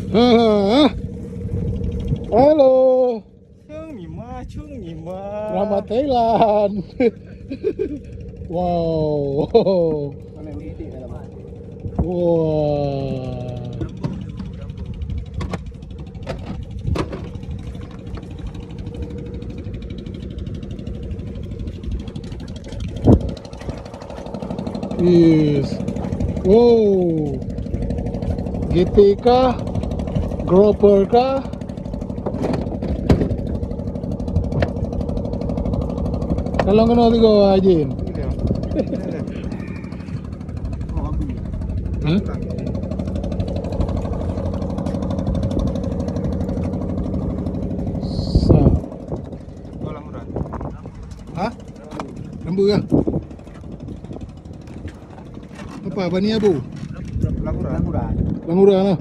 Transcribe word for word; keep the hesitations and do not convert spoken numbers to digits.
Ha, ha, ha. Halo. Cung nima, cung nima. Rama Thailand. Wow. Wah. Yes. Wow. G T kah? Grouper kah? Kalau kena tiga, Jin. Hah? Sa. Hah? Lembu ya? Apa, Bani Abu? Languran. Languran lah.